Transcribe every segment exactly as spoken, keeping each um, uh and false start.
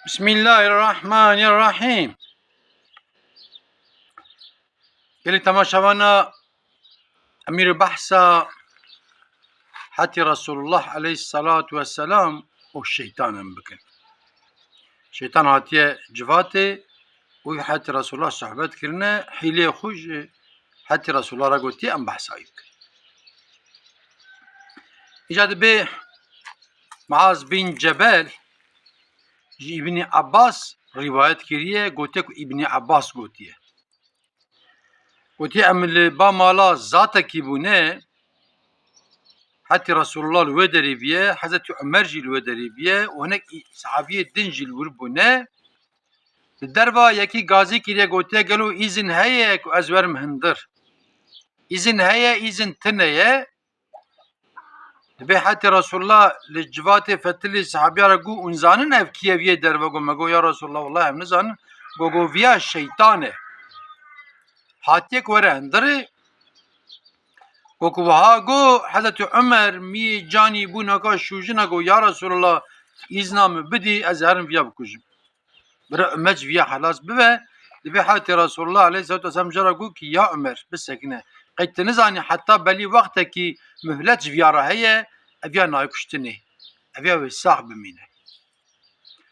Bismillahirrahmanirrahim. Gelî temaşevana, em îro behsa hetî Resulullah aleyhissalatu vesselam û şeytan em bikin. Şeytan hatiye civatê û hetî Resulullah sohbet kirine, hîlê xwe ji hetî Resulullah re gotiye, em behsa wî bikin. Îca dibê Muaz bin Cebel ji Îbnî Abbas rîwayet kiriye, gotiye ku Îbnî Abbas gotiye. Gotiye, em li ba mala zatekî bûne, hetî Resulullah li wê derê bûye, Hezretî Umer jî li wê derê bûye û hinek î-, sahabiyê din jî li wir bûne. Li derva yekî gazî kiriye, gotiye, gelo îzin heye ku ez werim hindir? Îzin heye, îzin tune ye. Dibê hetê Resulullah li civatê fetilî sahabiya re got, hûn zanin ev kî ye viyê derve? Got, me got, ya Resulullah, wellahî em nizanin. Got, got, viya şeytan e. Hatiye ku were hindirê. Got ku wiha got, Hezretî Umer miyê canî bû naka şûjina, got, ya Resulullah, îzna min bidî, ez herim viya bikujim. Bira ummet ji viya helas bibe, dibê hetê Resulullah aleyhissalatu vesselam jê re got ki, ya Umer, bisekine. Qey tu nizanî heta belî wextekî muhlet ji viya re heye, ev ya nayê kuştinê. Ev ya wê sax bimîne.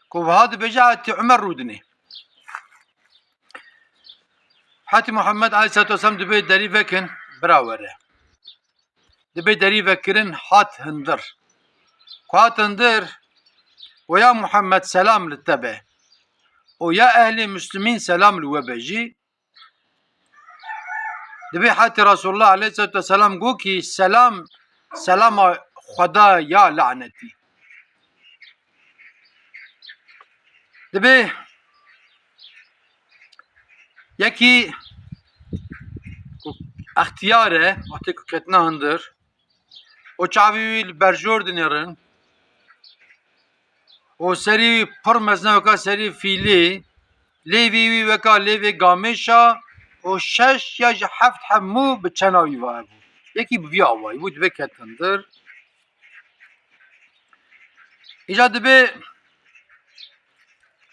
Ku wiha dibêje hetê Umer rûdinê. Hetê Muhammed aleyhissalatu vesselam dibê derî vekin, bira were. Dibê derî vekirin, hat hindir. Ku hat hindir, û ya Muhammed, selam li te be. Û ya ehlê Muslimîn, selam li we be jî. Dibê hetê Resulullah aleyhissalatu vesselam got ki, selam, selama Xweda ya lanetî. Dibê yekî ku extiyar e, wextê ku ketine hundir, û çavê wî li berjor dinêrin, û serî wî pir mezin e weka serî fîlê, lêvê wî weka lêvê gamêşa, û şeş ya ji heft heb mû bi çena wî ve hebû. Yekî bi vî awayî bû, dibê ket hundir. Îca dibê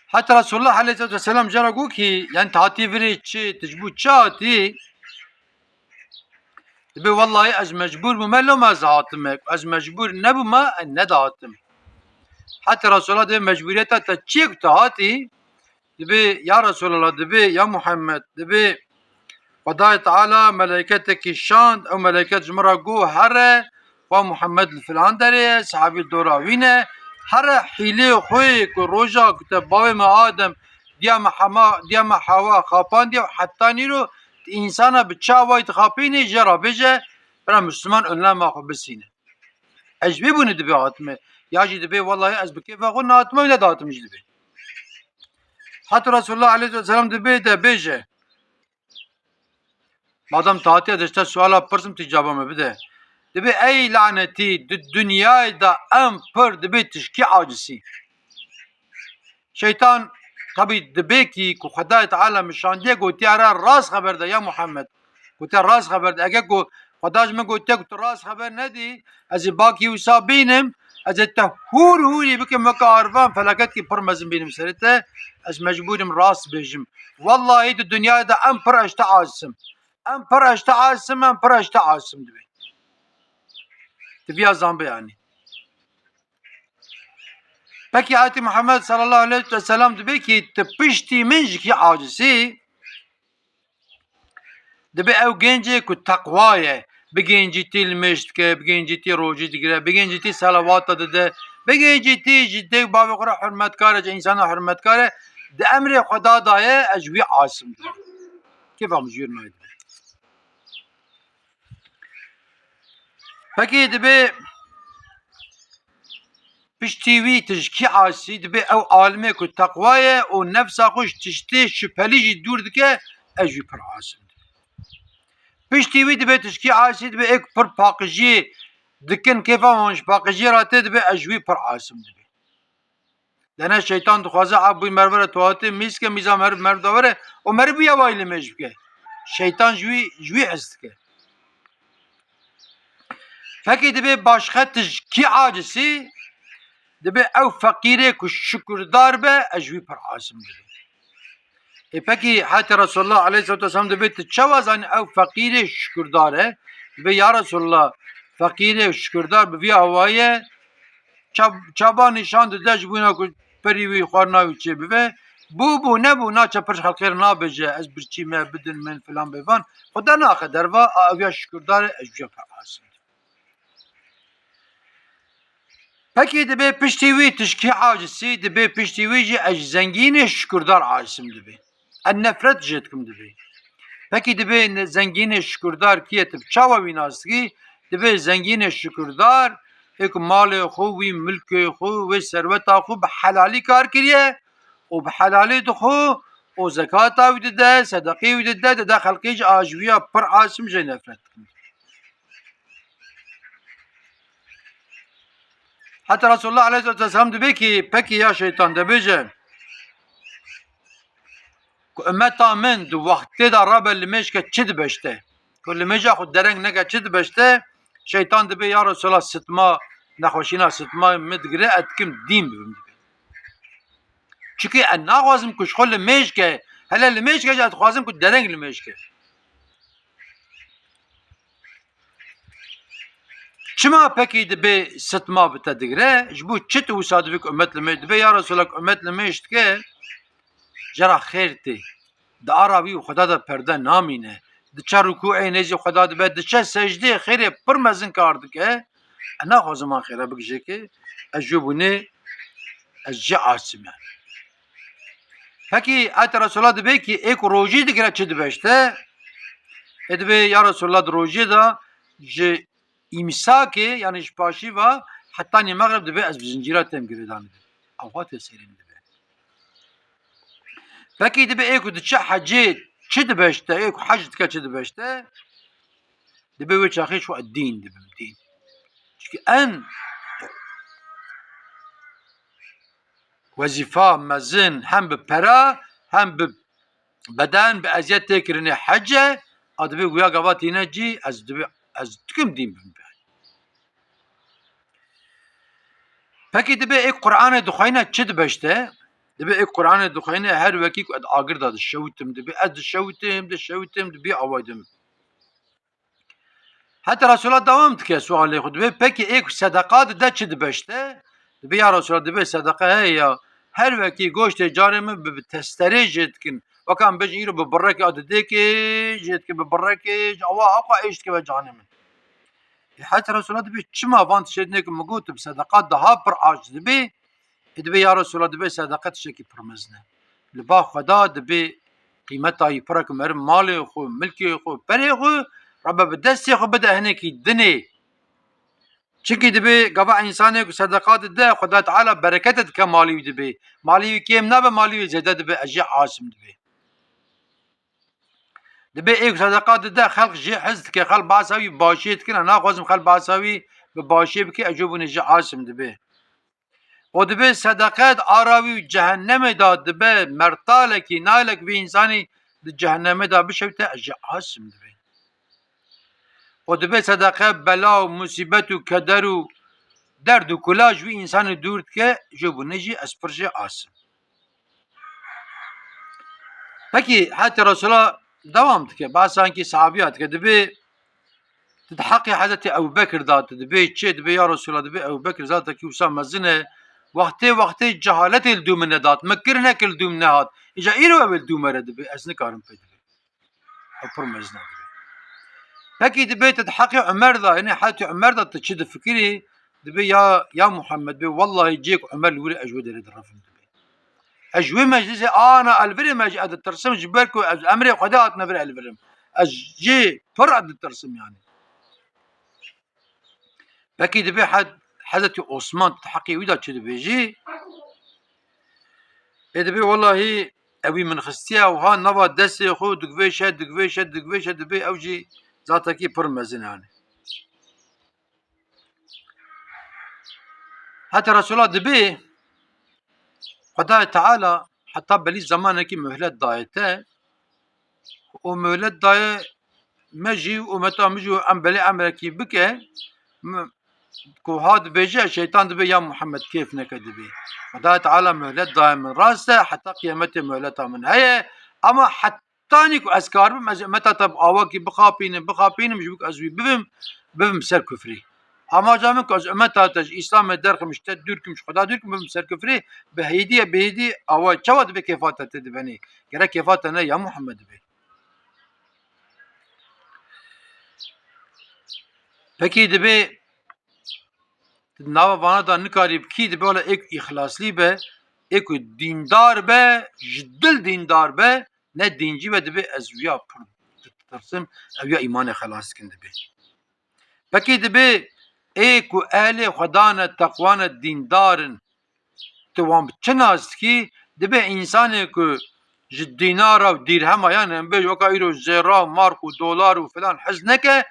heta Resulullah aleyhissalatu vesselam jê re got ki, yani tu hatî virê çi, tu ji bo çi hatî? Dibê wellahî ez mecbûr bûme, loma ez hatime. Ez mecbûr nebûme, ez nedihatim. Heta Resulullah dibê mecbûriyeta te çi ye ku tu hatî? Dibê, ya Resulallah, dibê, ya Muhammed, dibê, Xwedayê Teala meleyketekî şand, ew meleyket ji min re got, here, xwe Muhammed li filan derê ye, sahabî dora wî ne, here hîlê xwe ku roja ku te bavê me Adem, diya me Hema, diya me Hewa xapandiye û heta nîro tu însana bi çi awayî dixapînî, jê re bêje, bira Misliman, önlema xwe bisîne. Ez ji vê bûne dibê hatime. Ya jî dibê, wellahî ez bi kêfa xwe nehatime û nedihatim jî dibê. Heta Resulullah aleyhisselam dibê de bêje. Madem tu hatiye, ez ji te suala pirsim, tu caba me bide. Dibê, ey lanetî, di dinyayê de em pir dibê tişkî acisî. Şeytan tabî dibê kî ku Xwedayê Teala min şandiye, gotiye, here rast xeber de ya Muhammed. Gotiye, rast xeber de. Ege ku Xweda ji min gotiye ku tu rast xeber nedî, ez ê bakî wisa bînim, ez ê te hûr hûrî bikim weke arivan, felaketkî pir mezin bînim serê te, ez mecbûr im rast bêjim. Wellahî di dinyayê de em pir ez ji te aciz im. Em pir ez ji te aciz im, em pir ez ji te aciz im dibê. Tu viya zanbê anî. Pekî Hezretî Muhammed sallallahu aleyhi ve sellem dibê kî tu piştî min ji kî aciz î? Dibê ew gencê ku teqwa ye, bi gencîtî limêj dike, bi gencîtî rojî digire, bi gencîtî selawata dide, bi gencîtî ji dê û bavê xwe re hurmetkar e, ji însana hurmetkar e, di emrê Xweda de ye, ez ji wî aciz im dibê. Kêfa min ji wî re nayê dibê. Pekî dibê piştî wî tu ji kî aciz î? Dibê ew alimê ku teqwa ye û nefsa xwe ji tiştê şüphelî jî dûr dike, ez ji wî pir aciz im dibê. Piştî wî dibê tu ji kî aciz î? Dibê ê ku pir paqijiyê dikin, kêfa wan ji paqijiyê re tê, dibê ez ji wî pir aciz im dibê. Dene şeytan dixwaze eb bû merve re tuhatê mîz ke, mîza mer-, merv da were û merv bûye wayî limêj bike. Şeytan ji wî, ji wî hez dike. Pekî dibê başqe tu ji kî aciz î? Dibê ew feqîrê ku şukurdar be, ez ji wî pir asim dibim. Ê pekî hetê Resulullah aleyhissalatu vesselam dibê tu çawa zanî ew feqîrê şukurdar e? Dibê ya Resulullah, feqîrê şukurdar bi vî awayî ye, ça-, çaba nîşan dide ji bona ku perî wî xwarina wî çê bibe. Bû bû, nebû, naçe pir xelkê re nabêje, ez birçî me, bidin min, filan bêvan. Xwe dernaxe derva, a ew ya şukurdar e, ez ji wî ya pir asim. Pekî dibê piştî wî tu ji kî aciz î, dibê piştî wî jî ez ji zengînê şukurdar aciz im dibê. Ez nefret jê dikim dibê. Pekî dibê ne-, zengînê şukurdar kî ye, tu bi çawa wî nas dikî? Dibê zengînê şukurdar ê ku malê xwe, wî milkê xwe, wê serweta xwe bi helalî kar kiriye û bi helalî dixwe û zekata wî dide, sedeqê wî dide, dide xelkê jî, a ji wî ya pir aciz im, jê nefret dikim. Heta Resulullah aleyhissalatu vesselam dibê ki pekî ya şeytan dibêje ku ummeta min di wextê de rabe limêjke çi dibeşte? Ku limêja xwe dereng neke çi dibeşte? Şeytan dibê ya Resulullah sitma, nexweşîna sitma min digire, ez dikim dîn bibim dibê. Çikî ez naxwazim ku ji xwe limêjke, hele limêjke jî ez dixwazim ku dereng limêjke. Çima pekî dibê sitma bi te digire? Ji bo çi tu wisa dibê ku ummet limêj? Dibê ya Resulallah ku ummet limêj dike, jê re xêr tê. Di ara wî û Xweda de perde namîne. Diçe rukûê nêzî Xweda dibe, diçe secdê xêrê pir mezin kar dike. Ez naxwazim van xêra bigijê ke ez ji bo nê, ez jê asim yani. Pekî et Resulullah dibê ki ê ku rojî digire çi dibe işte? Ê dibê ya Resulullah di rojiyê de ji îmsakê, yani ji paşî ve hetanî mexrib dibê ez bi zincîra têm girêdanê dibê. Awha tê serê min dibê. Pekî dibê ê ku diçe hecê çi dibe işte, ê ku hec dike çi dibe işte? Dibê wê çaxê ji xwe dîn dibim, dîn. Çikî en wezîfa mezin hem bi pera hem bi beden, bi eziyet tê kirinê hec e, a dibê wîya gava tîne cî, ez dibê, ez dikim dîn bim. Pekî dibê ê Qur'anê dixweyne çi dibe işte? Dibê ê Qur'anê dixweyne her wekî ku ez agir da dişewitim, dibê ez dişewitim, dişewitim, dibê away dim. Heta Resulullah dewam dike sualê xwe. Dibê pekî ê ku sedeqa dide çi dibe işte? Dibê ya Resulullah, dibê sedeqa heye ya. Her wekî goştê carê min bi, bi testerê jê dikin. Weka em bêjin îro bi birekê a didêkê jê dikin, bi birekê ji awa haqwa êş dike ve canê min. Ê heta Resulullah dibê çima van tiştê dinê ku min got bi sedeqa daha pir aciz dibê? Ê dibê ya Resulallah, dibê sedeqe tiştekî pir mezin e. Li ba Xweda dibê qîmeta wî pir e ku meriv malê xwe, milkê xwe, perê xwe rebe bi destê xwe bide hinekî dinê. Çimkî dibê gava însanê ku sedeqa dide, Xweda Teala berekete dike malî wî dibê. Malî wî kêm nabe, malî wî zêde dibe, ez jê asim dibê. Dibê ê ku sedeqa dide, xelk jê hez dike, xelk behsa wî bi başiyê dikin, ez naxwazim xelk behsa wî bi başiyê bike, ez jê bûnê jê asim dibê. Û dibê sedeqet ara wî cehennemê de dibe mertalekî, nalek vî însanî di cehennemê de bişewite, ez jê asim dibê. Û dibê sedeqe bela û musîbet û keder û derd û kula ji wî însanî dûr dike, jê bûnê jî ez pir jê asim. Pekî hetê Resûla dewam dike, behsa hinkî sahabiya dike, dibê tu di heqê Hezretî Ebu Bekir de tu dibê çi, dibê ya Resûla, dibê Ebu Bekir zatekî wisa mezin e, wextê wextê cehaletê li dû min nedat, min kir neke li dû min nehat, îca îro ew ê li dû me re dibê, ez nikarim pê dibê. Ew pir mezin e dibê. Pekî dibê tu di heqê Umer de, yanî hetê Umer de tu çi difikirî? Dibê ya, ya Muhammed, bê wellahî cêk Umer li wir e, ez ji wê derê direvim dibê. Ez ji wê meclisê ana elvirê me jî ez ditirsim, ji ber ku ez emrê Xwedê hatime vir elvirim. Ez jê pir ditirsim yanî. Pekî dibê hed-, Hezretî Osman di heqê wî de çi dibêjî? Ê dibê wellahî ewî min xistiye û ha nava destê xwe digvêşe, digvêşe, digvêşe, dibê ew jî zatekî pir mezin e yanî. Heta Resûla dibê, Xwedayê Teala heta belî zemanekî muhlet daye te û muhlet daye me jî û ummeta min jî em belê emrekî bike, m-, ku ha dibêje, şeytan dibê, ya Muhammed, kêf neke dibê. Xwedayê Teala muhlet daye min, rast e, heta qiyametê muhleta min heye, ama hetanî ku ez karibim, ez ummeta te bi awakî bixapînim, bixapînim, ji bo ku ez wî bibim, bibim ser kufrî. Amaca min ku ez ummeta te ji Îslamê derxim, ji te dûr kim, ji Xweda dûr kim, bibim ser kufrî, bi hêdî ye, bi hêdî awa çawa dibê kêfa te tê dibenê? Gerek kêfa te ne ya Muhammed dibê. Pekî dibê nava vana da nikarî bikî, dibê wala ê ku îxlaslî be, ê ku dîndar be, ji dil dîndar be, ne dîncî be, dibê ez wiya pir ditirsim, ew ya îmanê xelas dikin dibê. Pekî dibê ê ku ehlê Xweda ne, teqwa ne, dîndar in, tu wan bi çi nas dikî? Dibê însanê ku ji dînara û dîrhema, yani em bêjin weka îro zêra û mark û dolar û filan hez neke,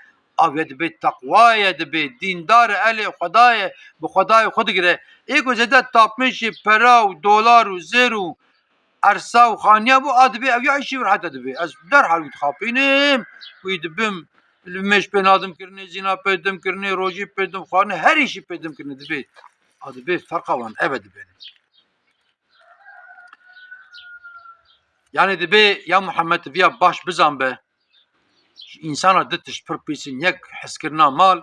ew ya dibê teqwa ye, dibê dîndar e, ehlê Xweda ye, bi Xwedayê xwe digire. Ê ku zêde tapmêşê pera û dolar û zêr û ersa û xaniya bû, a dibê ew ya îşî vir heta dibê. Ez derhal wî dixapînim, wî dibim, li mêj pê nadim kirinê, zîna pê dim kirinê, rojî pê dim xwarinê, her îşî pê dim kirinê dibê. A dibê ferqa wan ev e dibê. Yani dibê ya Muhammed viya baş bizan be. Ji însana du tişt pir pîs in, yek hezkirina mal,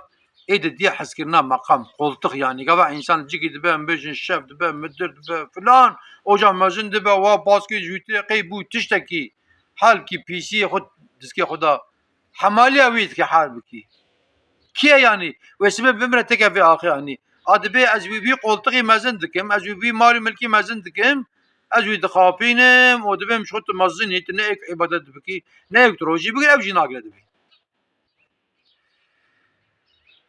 ê di diye hezkirina meqam, qoltix yani. Gava însan cikî dibe, em bêjin şef dibe, midir dibe, filan, oca mezin dibe, wa baskê ji wî tê qey bû tiştekî, halkî pîsiyê xwe diskê xwe da. Hemaliya wî dike halbikî. Kî ye yanî? Wê sibê bimire teke vê axê yanî. A dibê ez wî, wî qoltixî mezin dikim, ez wî, wî mal û milkî mezin dikim, ez wî dixapînim û dibêm ji xwe tu mezin î, tu ne êk îbadet bikî, ne êk tu rojî bigirî, ev jî nagire dibê.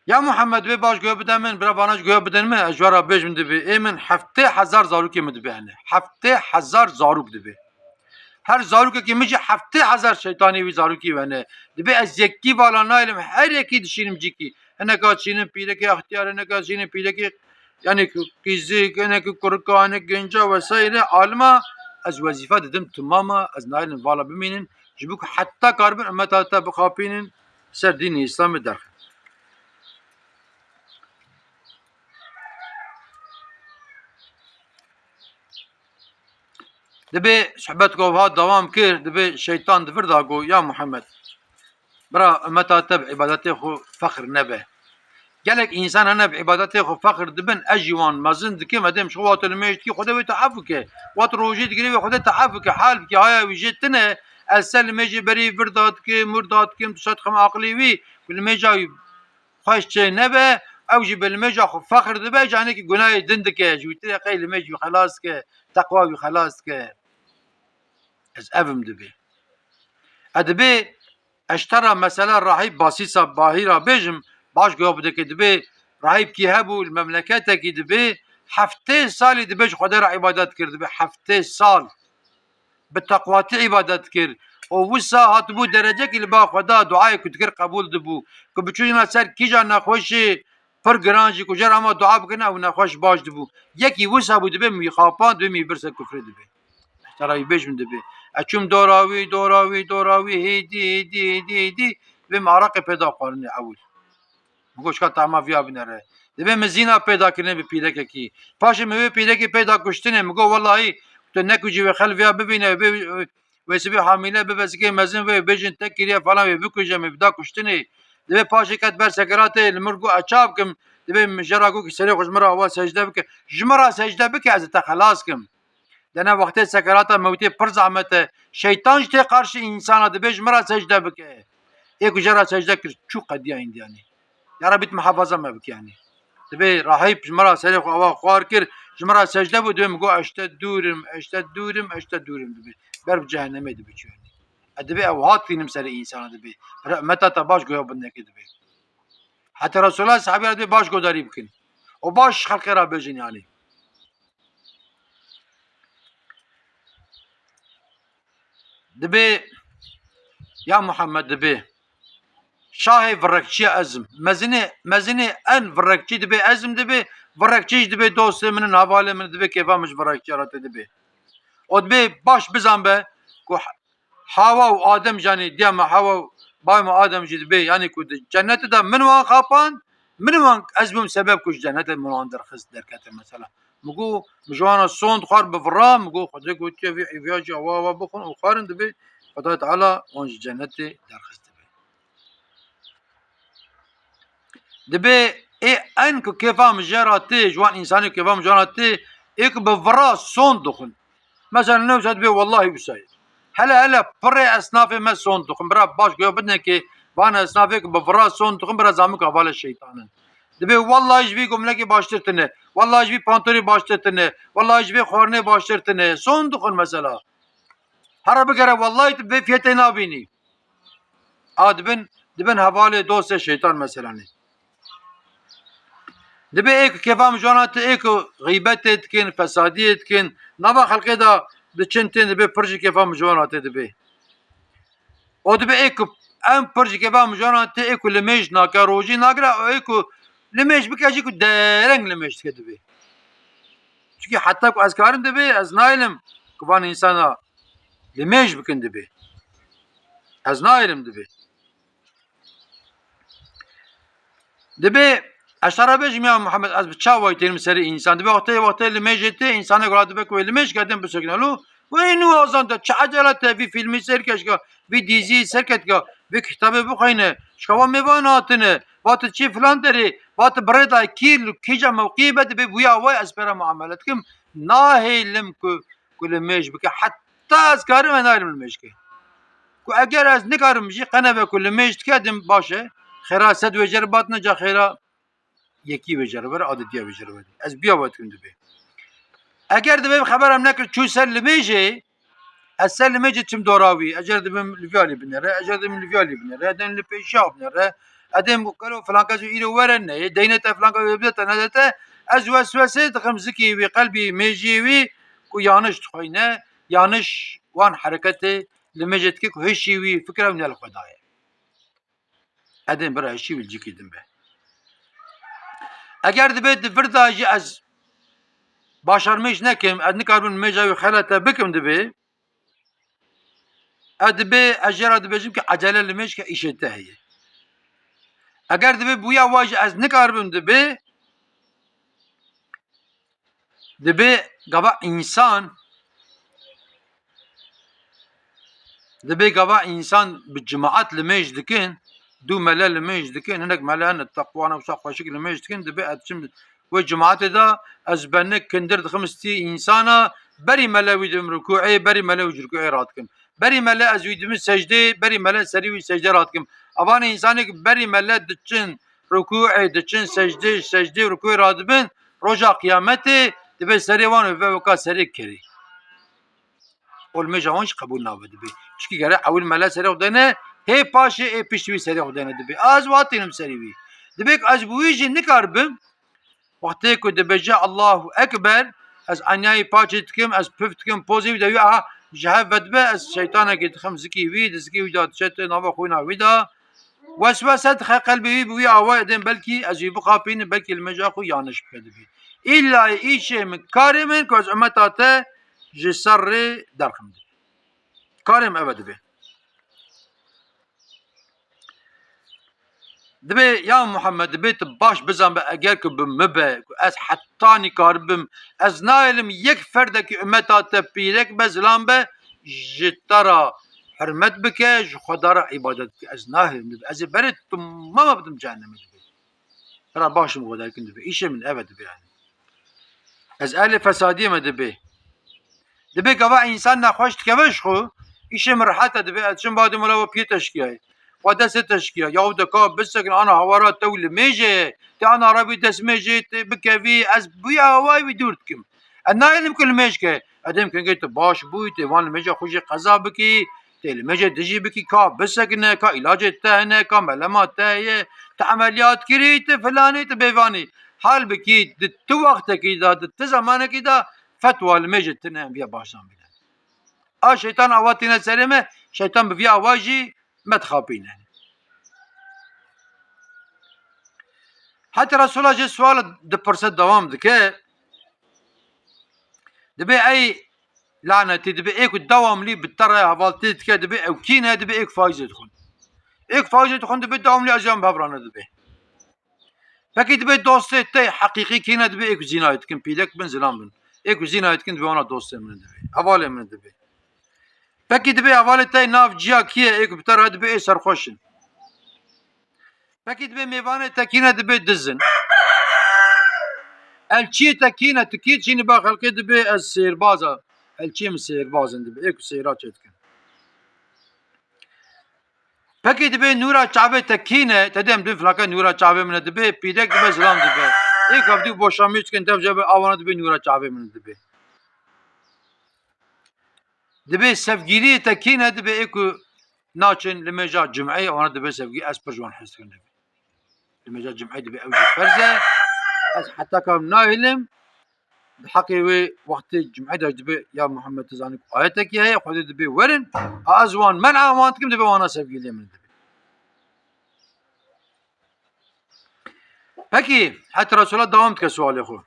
Ya Muhammed, wê baş guya bide min, bira vana jî guya bidin min, ez ji we re bêjim dibê. Ê min heftê hezar zarokê min dibê hene. Heftê hezar zarok dibê. Her zarokekî min jî heftê hezar şeytanê wî zarokî wene. Dibê ez yekî vala naylim, her yekî dişînim cîkî. Hineka dişînim pîrekê extiyar, hineka dişînim pîrekê, yani ku qîzik, hinekî kurika, hinek genca vesaire. Alima ez wezîfe didim, timama, ez naylim vala bimînim. Ji bo ku heta karibin ummeta te bixapînin, ser dînê Îslamê derxin. Dibê sohbet ku ha dewam kir, dibê şeytan di vir da got, ya Muhammed, bira, ummeta te bi îbadetê xwe fexr nebe. Gelek însan hene bi îbadetê xwe fexr dibin, ez jî wan mezin dikim, edêm ji xwe wate li mêj dikî, Xwedê wê te ef bike. Wat rojî digirî wê Xwedê te ef bike, hal bike, haya wî jê tune, ez ser li mêjê berî vir da dikim, wir da dikim, tu şet xem aqilî wî, ku li mêja wî xweş çê nebe, ew jî bi li mêja xwe fexr dibe, canekî gunahê din dike, ji wî tirê qey li mêj wî xelas dike, teqwa wî xelas dike. Ez ev im dibê. E dibê, ez ji te re mesela rahîb Basîsa Bahîra bêjim, baş guya bide ke dibê rahîbkî hebû, li memleketekî dibê, heftê salî dibê ji Xwedê re îbadet kir, dibê heftê sal. Bi teqwatî îbadet dikir. Û wisa hatibû derecekî li ba Xweda, duayê ku dikir qebûl dibû. Ku biçûna ser kîja nexweşê pir giran jî ku jê re hema dua bikin, ew nexweş baş dibû. Yekî wisa bû, dibê min wî xapand, dibê min wî bir ser kufrê dibê. Ji te re wî bêjim dibê. Ez çûm dora wî, dora wî, dora wî, hêdî, hêdî, hêdî, hêdî, dibê min araqê pê da xwarinê ewil. Min got, "Çika tahma viya binere." Dibê min zîna peyda kirine bi pîrekekî. Paşê min wê pîrekê peyda kuştinê. Min got, "Wellahî, tu nekujî wê xel viya bibîne, wê, wê sibê hamîle bibe, zikê mezin wê, bêjin te kiriye falan, wê bikuje, min bida kuştinê." Dibê paşê ket ber sekeratê, li mir got, "Ez ça bikim?" Dibê min jê re got, "Serê xwe ji min re awa secde bike." "Ji min re secde bike, ez ê te xelas kim." Dene wextê sekerata mewtê pir zehmet e. Şeytan jî tê qarşî însana, dibê ji min re secde bike. Ê ku jê re secde kir, çû qediya îndiyanê. Ya Rebî, tu mihefaza me bike yanî. Dibê rahîb ji min re serê xwe awa xwar kir, ji min re secde bû, dibê min got, "Ez ji te dûr im, ez ji te dûr im, ez ji te dûr im," dibê. Ber bi cehennemê dibiçû yanî. E dibê ew hat tînim serê însana dibê. Re ummeta te baş goya bindekê dibê. Heta Resulullah sahabî re dibê baş godarî bikin. Û baş xelkê re bêjin yanî. Dibê, ya Muhammed, dibê şahê virekçiya ez im. Mezinê, mezinê en virekçî dibê ez im dibê, virekçî jî dibê dostê min in, hevalê min in, dibê kêfa min ji virekçiya re tê dibê. Û dibê baş bizan be ku Hawa û Adem jî, yanî diya me Hawa û bavê me Adem jî dibê, yanî ku di cennetê de min wan xapand, Min wan ez bûm sebeb ku ji cenetê min wan derxist derkete mesela. Min got, min ji wana sond xwar bi vira, min got, Xwedê gotiye vî îviya jî awa awa bixwin û xwarin dibê, Xwedayê Teala wan ji cenetê derxist dibe. Dibê ê en ku kêfa min jê re tê, ji wan însanê kêfa min ji wan re tê, ê ku bi vira sond dixwin. Mesela ne wisa dibê wellahî wisa ye. Hele hele pirê esnafê me sond dixwin. Bira baş guya bidine ki van esnafê ku bi vira sond dixwin, bira zamûk hevalê şeytan in. Dibê wellahî ji vî gomlekê baştir tine. Wellahî ji vî pantorê baştir tine. Wellahî ji vê xwarinê baştir tine. Sond dixwin mesela. Here bigere wellahî tu vê fiyetê nabînî. A dibin, dibin hevalê dostê şeytan meselanê. Dibê ê ku kêfa min ji wan re tê, ê ku xîbetê dikin, fesadiyê dikin, nava xelkê de diçin tên dibê pir ji kêfa min ji wan re tê dibê. O dibê ê ku em pir ji kêfa min ji wan re tê, ê ku limêj nake, rojî nagire, ê ku limêj bike jî ku dereng limêj dike dibê. Çunkî heta ku ez karim dibê, ez naylim ku van însana limêj bikin dibê. Ez naylim dibê. Dibê, ez te re bêjim ya Muhammed, ez bi çavayî tênim serê însan. Dibê wextê, wextê limêjê tê, însanê gura dibe ku wê limêj ke, dên bisekine lo. Wê nû azan de, çi ecele te vî fîlmî sêr ke, şika vî dîzî sêr ke, tika vî kitabê bixweyne, şika va mêvan hatine, va tu çi filan derê, va tu birê da kî, kîja mewqiyê be, dibê bûya wê ez pê re muamele dikim. Nahêlim ku, ku limêj bike. Heta ez karim, ez naylim limêj ke. Ku eger ez nikarim jî qene be ku limêj dike, dim baş e. Xêra sed wêjer batine ca xêra yekî wêjer ber, adetiya wêjer ber. Ez biya we dikim dibê. Eger dibê xeber em nekir çû ser limêjê, ez ser limêjê çim dora wî. Eger dibim li viya lê binêre, eger dibim li viya lê binêre, edem li pêşiya binêre, edem ku kelo filan kes îro were neyê, deyne te filan kes bide te nede te, ez weswesê dixim zikê wî, qelbî mêjiyê wî ku yaniş dixweyne, yaniş wan hereketê limêjê dike ku hişî wî fikra wî ne li xwe daye. Edên bira hişî wî li cîkî din be. Eger dibê di vir de jî ez başarmêj nekim, ez nikarbim limêja wî xelete bikim dibê, ez dibê, ez jê re dibêjim ki ecele limêj ke, îşê te heye. Eger dibê bûya wa jî ez nikaribim dibê, Dibê gava însan, dibê gava însan bi cemaat limêj dikin, du mele limêj dikin, hinek mele hene teqwa ne wisa xweşik limêj dikin, dibê ez çim wê cemaatê de ez benik kindir dixim stî însana, berî mele wî dibim rukûê, berî mele wî ji rukûê radikim. Berî mele ez wî dibim secdê, berî mele serî wî secde radikim. Avan însanê ki berî mele diçin rukûê, diçin secdê, secdê rukûê radibin, roja qiyametê dibê serê wan ve weka serê kerî. Ol mêja wan jî qebûl nabe dibê. Çikî gere ewil mele serê xwe dene, hê paşê ê pişt wî serê xwe dene dibê. Ez watînim serî wî. Dibê ku ez bi wî jî nikaribim, wextê ku dibêje Allahu Ekber, ez enyayî paçê dikim, ez pif dikim, pozê wî de wî aha ji hev vedibe, ez şeytanekê dixim zikî wî, di zikê wî de diçe te nava xwîna wî de. Weswese dixe qelbê wî bi wî awayê dên belkî ez wî bixapînim, belkî limêja xwe yaniş bike dibê. Îlla îşê min, karê min ku ez umeta te ji ser rê derxim dibê. Karê min ev e dibê. Dibê ya Muhammed, dibê tu baş bizan be, eger ku bi min be, ku ez heta nikaribim, ez nayêlim yek ferdekî umeta te pîrek be, zilam be, ji te re hurmet bike, ji Xweda re îbadet bike. Ez nahêlim dibê. Ez ê berê tu mama bidim cehennemê dibê. Bira baş min Xweda kin dibê. Îşê min ev e dibê yani. Ez ehlê fesadiyê me dibê. Dibê gava însan nexweş dikeve ji xwe, îşê min rehet e dibê, ez çim badê mala we piyê teşkiyayê. Xwe destê teşkiya, yaw de ka bisekin ana hawara te û limêjê, te ana rebî destmêjê, te bikevî, ez bi wî awayî wî dûr dikim. Ez nayêlim ku limêj ke, edêm kengê tu baş bûyî, tê van limêja xwe jî qeza bikî, tê limêjê dijî bikî, ka bisekine, ka îlacê te hene, ka melema te heye, tu emeliyat kirî, tu filanî, tu bêvanî. Hal bikî, di tu wextekî de, di tu zemanekî de, fetwa limêjê tune em viya başan bîne. A şeytan awa tîne serê me, şeytan bi vî awa jî me dixapîne. Heta Resûla jê sual dipirse, dewam dike. Dibê ey lanetî, dibê ê ku dewamlî bi te re hevaltî dike, dibê ew kî ne, dibê ê ku faîzê dixwin. Ê ku faîzê dixwin, dibê dewamlî ez yan bi hev re ne dibê. Pekî dibê dostê te heqîqî kîne dibê ê ku zînayê dikin, pîdek bin, zilam bin. Ê ku zînayê dikin dibê wana dostê min dibê. Hevalê min dibê. Pekî dibê hevalê te nav ciya kî ye, ê ku bi te re dibê ê serxweş in. Pekî dibê mêvanê te kîne dibê diz in. Elçiyê te kîne, tu kî çînî ba xelkê dibê ez sêrbaz a. Elçiyê min sêrbaz in dibê. Ê ku sêra çê dikin. Pekî dibê nûra çavê te kîne, te dê em dibê filake nûra çavê min e dibê, pîdek dibe zilam dibe. Ê ku hevdû boşamî dikin, dev jebe awana dibê nûra çavê min e dibê. Dibê sevgîliyê te kîne dibê ê ku naçin li mêja cumeyê, wana dibê sevgî ez pir ji wan hez dikim dibê. Li mêja cumeyê dibê ew jî ferz e. Ez heta ka nahêlim, di heqê wê wextê cumeyê de dibê ya Muhammed tu zanî ku ayetekî heye, Xwedê dibê werin, a ez wan men'a wan dikim dibê wana sevgîliyê min dibê. Pekî, heta Resulullah dewam dike sualê xwe.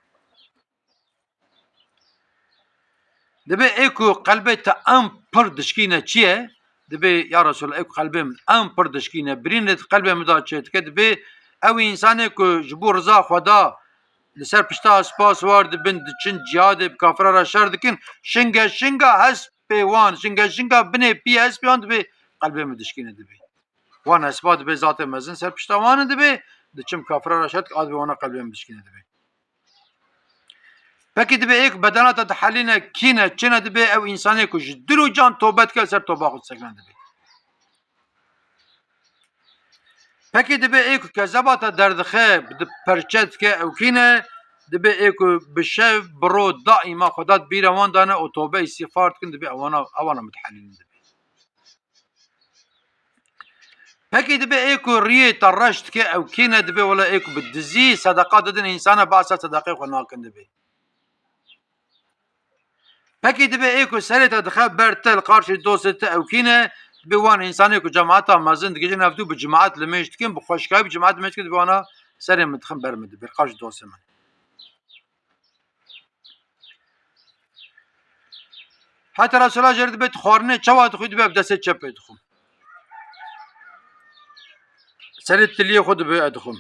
Dibê ê ku qelbê te em pir dişkîne çi ye? Dibê, ya Resulallah, ê ku qelbê min em pir dişkîne, birînê di qelbê min de çê dike, dibê ew însanê ku ji bo riza Xweda li ser pişta spas war dibin, diçin cihadê bi kafira re şer dikin, şinge şinga hespê wan, şinge şinga binê pî hespê wan dibê qelbê min dişkîne dibê. Wan hespa dibê zatê mezin ser pişta wan in dibê, diçin bi kafira re şer dikin, a dibê wana qelbê min dişkîne dibê. Pekî dibê ê ku bedena te dihelîne kîne, çi ne dibê ew însanê ku ji dil û can tobe dike li ser toba xwe disekine dibê. Pekî dibê ê ku kezeba te derdixe, di perçe dike ew kîne, dibê ê ku bi şev, bi ro daîma Xweda di bîra wan de ne û tobe îstîxfar dikin dibê ewana, ewana min dihelînin dibê. Pekî dibê ê ku riyê te reş dike ew kî ne dibê wele ê ku bi dizî sedeqa didin însana behsa sedeqê xwe nakin dibê. Pekî dibê ê ku serê te dixe ber te li qarşî dostê te ew kî ne dibê wan însanê ku cemaeta mezin digihîjin hevdû bi cemaet limêj dikin bi xweşikayî bi cemaet limêj dikin dibê wana serê min dixin ber min dibê li qarşî dostê min. Heta Resûla jê re dibê tu xwarinê çawa dixwî dibê bi destê çepê dixwim. Serê tiliyê xwe dibê ez dixwim.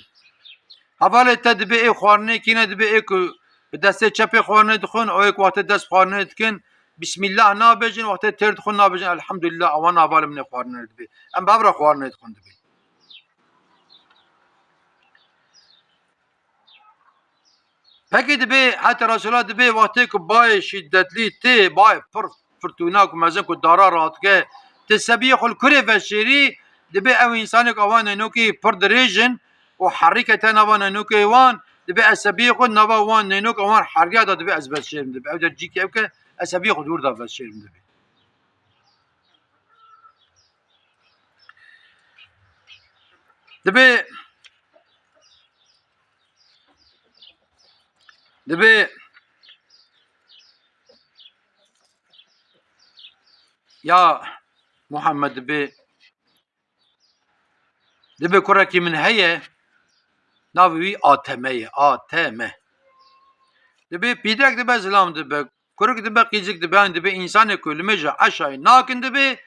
Hevalê te dibê ê xwarinê kîne dibê ê ku bi destê çepê xwarinê dixwin, ew ê ku wextê dest xwarinê dikin, Bismillah nabêjin, wextê têr dixwin nabêjin, Elhamdulillah, ewan hevalê min ê xwarinê dibê. Em bi hev re xwarinê dixwin dibê. Pekî dibê, heta Resûla dibê wextê ku bayê şîdetlî tê, bayê pir firtûna ku mezin ku dara radike, tê sebiyê xwe li kurê veşêrî, dibê ew însanê ku ewa neynokê pir dirêj in û herîke te nava neynokê wan, dibê ez sebiyê xwe nava wan neynok ewan heriya de dibê ez veşêrim dibê. Ew der cîkê ew ke ez sebiyê xwe dûr de veşêrim dibê. Dibê, dibê, ya Muhammed dibê, dibê kurekî min heye, navê wî A T M ye, A T M. Dibê pîdek dibe, zilam dibe, kurik dibe, qîzik dibe, yanî dibê însanê ku limêja eşayê nakin dibê,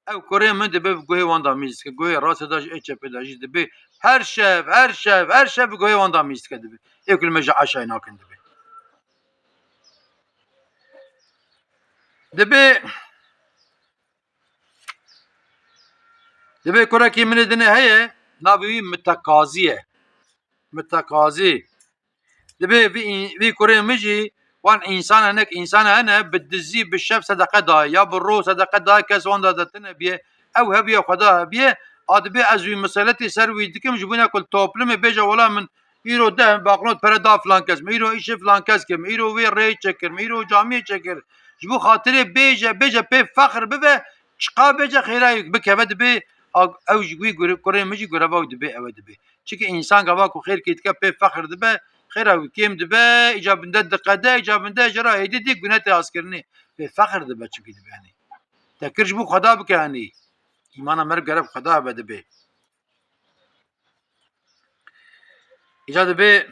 ew kurê min dibê bi guhê wan de mîz dike, guhê rastê de jî ê çepê de jî dibê her şev, her şev, her şev bi guhê wan de mîz dike dibê. Ê ku limêja eşayê nakin dibê. Dibê Dibê kurekî min ê dinê heye, navê wî Mitekazî ye. Mitekazî. Dibê vî în-, vî kurê min jî wan însan hene, însan hene bi dizî, bi şev sedeqe daye, ya bi ro sedeqe daye, kes wan de tune bîye. Ew hebiye, Xweda hebiye, a dibê ez wî miseletî ser wî dikim, ji bo ne ku li toplumê bêje wela min Îro deh banknot pere da filan kes, min îro îşê filan kes kir, min îro wê rêyê çekir, min îro camiyê çekir. Ji bo xatirê bêje, bêje pê fexr bibe, çiqa bêje xêra wî bikeve dibê, a, ew ji wî gure-, kurê min jî gureva wî dibê, ew ê dibê. Çimkî însan gava ku xêrkê dike pê fexr dibe, xêra wî kêm dibe, îca binde diqede, îca binde ji ra hêdî dî gune tê askirinê. Pê fexr dibe çimkî dibê henî. Te kir ji bo Xweda bike henî. Îmana meriv gerek Xweda be dibê. Îca dibê,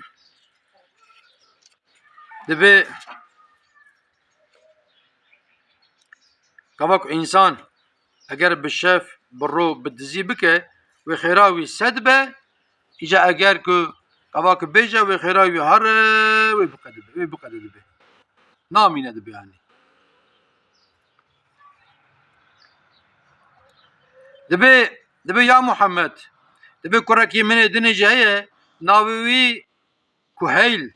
dibê gava ku însan eger bi şev, bi ro, bi dizî bike, wê xêra wî sed be, îca eger ku Gava ku bêje wê xêra wî here, wê biqede dibe, wê biqede dibe. Namîne dibe yanî. Dibe, dibe ya Muhammed, dibe kurekî min ê dinê jî heye, navê wî Kuheyl.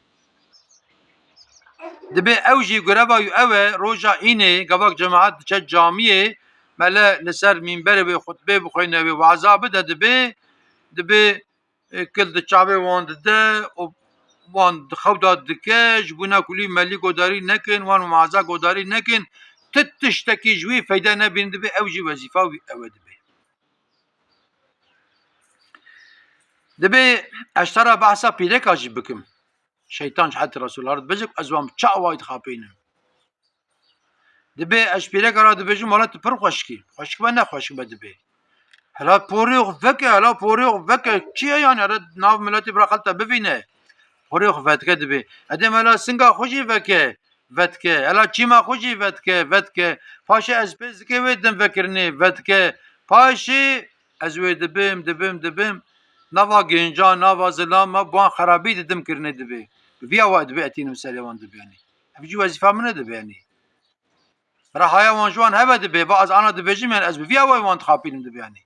Dibe ew jî gureva wî ew e, roja înê gavak cemaet diçe camiyê, mele li ser mînberê wê xutbê bixwîne, wê waza bide, dibe, dibe, e, kil di çavê wan dide û wan di xew de dike, ji bona kulî melî godarî nekin, wan waza godarî nekin, ti tiştekî ji wî feyde nebînin, dibe ew jî wezîfa wî ew e dibe. Dibe ez te re behsa pîreka jî bikim. Şeytan ji hetê Resûlullah re dibêje ku ez wan bi çi awayî dixapînim. Dibe ez ji pîreka re dibêjim, wela tu pir xweşik î. Xweşik be ne xweşik be dibe. Hela porê xwe veke, hela porê xwe veke. Çi ye yani? Here nav miletê bira xelta bivîne. Porê xwe vedike dibe. Edê hela singa xwe jî veke. Vedike. Hela çîma xwe jî vedike, vedike. Paşê ez pê zikê wê dim vekirinê, vedike. Paşê ez wê dibim, dibim, dibim. Nava gêncan, nava zilam me, bi wan xerabî didim kirinê dibe. Bi vî awayî dibe etînim serê wan dibe yanî. Ev jî wezîfa min e dibe yanî. Bira haya wan ji wan hebe dibe, va ez ana dibêjim yanî ez bi vî awayî wan dixapînim dibe yanî.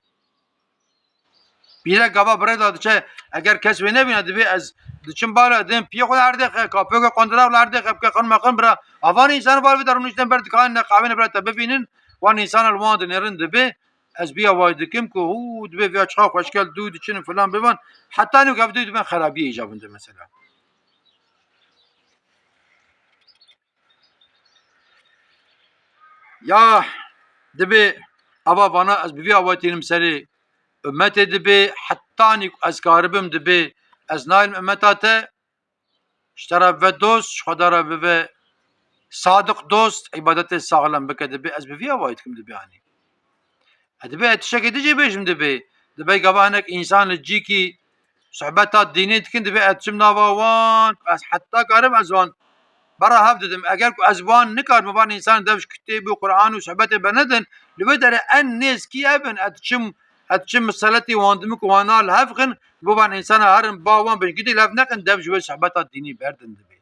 Pîrek gava bi rê de diçe, eger kes wê nebîne, dibê ez diçim bala, dêm piyê xwe li erdê xe, kapêke qondira li erdê xe, bike xin me xin bira. Avan însan bar vê de rûniştin ber dikanin ne qavêne bira te bivînin, wan însan li wan dinêrin dibe, ez biya way dikim ku hû dibe viya çiqa xweşkel dû diçin filan bivan, heta nû gavdû diben xerabiyê îcabin de mesela. Ya dibe ava vana ez bi vî awayî tînim serê ummetê dibe, hetanî ku ez karibim dibe, ez nayêlim ummeta te, ji te re bibe dost, ji Xweda re bibe sadiq dost, îbadetê saxlem bike dibe, ez bi vî awayî dikim dibe anî. E, dibe ez tiştekî din jî bêjim dibe. Dibe gava hinek însan li cîkî sohbeta dînî dikin, dibe ez diçim nava wan, ez heta karim ez wan bera hev didim. Eger ku ez wan nikarim, van însan dev ji kitêb û Quran û sohbetê benedin, li vê derê en nêz kî ev in, ez diçim, ez diçim miseletê wan dimin ku wana li hev xin, bo van însana herin ba wan bin, gidî li hev neqin, dev ji wê sohbeta dînî berdin dibe.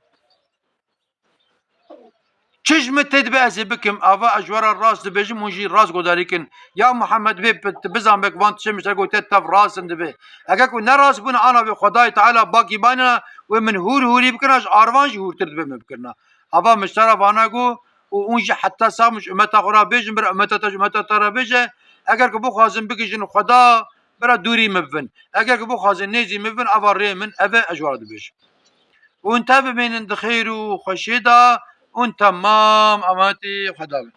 Çi ji min tê dibe ez ê bikim, ava ez ji we re rast dibêjim, hûn jî rast godarî kin. Ya Muhammed, bê bi-, tu bizan be ku van tiştê min ji te gotiye tev rast in dibe. Eger ku ne rast bûne, ana vê Xwedayê Teala bakî banîna wê min hûr hûrî bikirina, ji arvan jî hûrtir dibe min bikirina. Ava min ji te re vana got û hûn jî heta sax min ji ummeta xwe re bêjin, bira ummeta te ji ummeta te re bêje, eger ku bixwazin bigihîjin Xweda, bira dûrî min bibin. Eger ku bixwazin nêzî min bibin, ava rê min ev e, ez ji we re dibêjim. Hûn te bimînin di xêr û xweşiyê de, hûn temam emanetî Xweda bin.